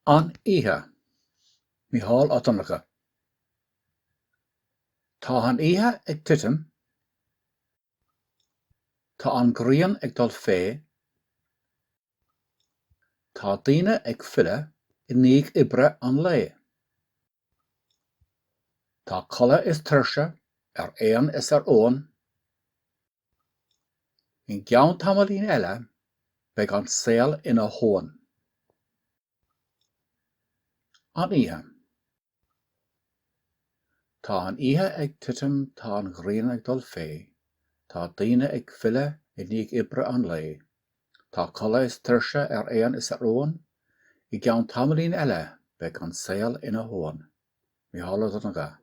An Oíche, Mícheál Ó Donnchadha. Tá an oíche ag titim, Tá an ghrian ag dul fé, Tá daoine ag filleadh i ndiaidh oibre an lae. Tá codladh is tuirse ar Éan is ar Eoin. I gceann tamaillín eile beidh an saol ina thóin. An Oíche. Tá an oíche ag titim tá an ghrian ag dul fé, Tá daoine ag filleadh i ndiaidh oibre an lae, Tá codladh is tuirse ar Éan is ar Eoin, I gceann tamaillín eile beidh an saol ina thóin. Mícheál Ó Donnchadha.